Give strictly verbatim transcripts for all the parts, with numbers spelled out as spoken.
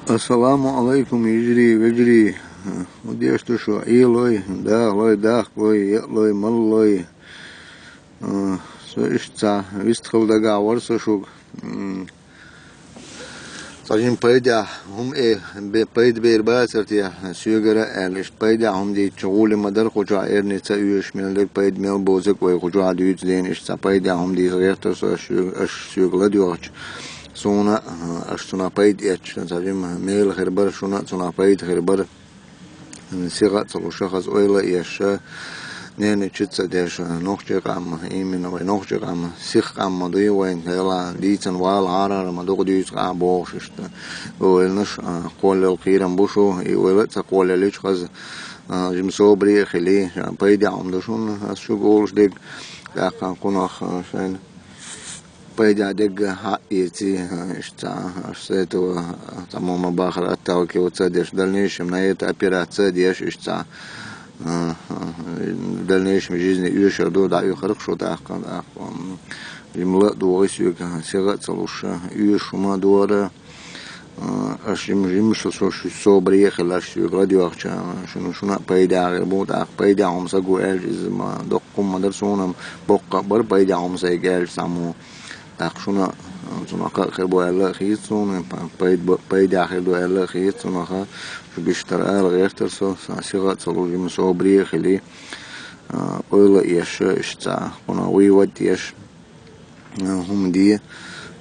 Ассаламу Ӏалайкум, йижарий, вежарий. ХӀун деш ду шу? Ӏийлой, дахалой, дахкалой, яалой, малалой. Со иштта вистхила дагахь вара со шуга. Цхьа жима пайдехь хӀума э, бе-, пайда бер бацара те соьгара аьлла, иштта пайдехь хӀума дийцча гӀоле ма дара, кху чохь эрна ца оьшуш мел дерг пайда мел боцург вай кху чохь дуьйцу дена, иштта цхьа пайдехь хӀума дийца гӀертара со, аш соьга, аш соьга ладоьгӀча. Суна, а, аш цунах пайда эцча, цхьа жима мела хир бара, шуна а цунах пайда хир бара. Сиха а ца луш, хаза ойла а еш, ненан чу ца деш, нохчийн къам, именно вай нохчийн къам, сиха къам ма дуй вайн, хӀела дийцина вала хьарара ма дукха дуьйцу къа бохуш иштта. Ойланаш, а, кхоллал кхерам бу шу, и ойла а ца кхоллаллича хаза, а, жима собаре а хили, а, пайдехь хӀума ду шуна, ас шуьга олуш дерг, тӀаккха кхунах, а, шайна пайдехь дерг хьаэций, а, иштта цхьа, аш с этого, а, цхьа ма ма бахара отталкиваться а деш, дальнейшем на эта операция а деш, иштта цхьа, а, а, дальнейшем жизни оьшур ду, дӀа оьхарх шу тӀаккха, тӀаккха, м, жимма ла а догӀий соьга, сиха а ца луш, оьшуш хӀума дора, а, аш жим-, жимма со, со, шу собаре а хила, аш соьга ладоьгӀча, шуна, шуна а пайда хир бу, тӀаккха пайдехь хӀума са гу аьлча, иза ма доккха хӀума ма дара суна, боккха а бара пайдехь хӀума сайга аьлча цхьаммо. ТӀаккха шуна, а, цунах кхаъ хир бу аьлла а хийца суна, па-, пайда бу, пайдехь хир ду аьлла а хийца цунах, шу биштара ала гӀертара со, сан сиха а ца луш, жимма собаре а хили, а, ойла а еш, иштта цхьа, кхунах вывод еш, а, хӀума де,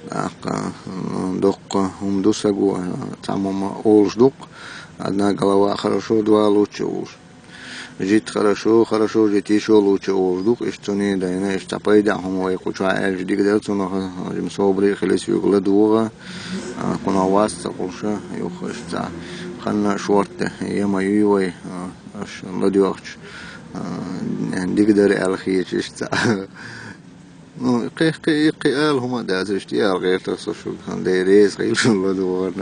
тӀаккха, а, доккха хӀума ду са гу, а, цхьаммо ма олуш ду-кх, одна голова хорошо, два лучше олуш. Жить хорошо, хорошо жить ещё лучше олуш ду-кх, иштта цуьнан дайна, иштта цхьа пайдехь хӀума вай кху чохь аьлча дика дара цунах, жима собаре а хила соьга ладогӀа, а, кхунах вас ца кхуьлуш, юха иштта цхьа ханна шортта, я ма юй вай, а, аш ладоьгӀча, а, дика дара аьлла хеташ иштта цхьа. Ну, кхе-, кхе-, кхин ала хӀума а дац, иштта ала гӀертара со шуьга, хан дай реза хила шуна ладогӀарна.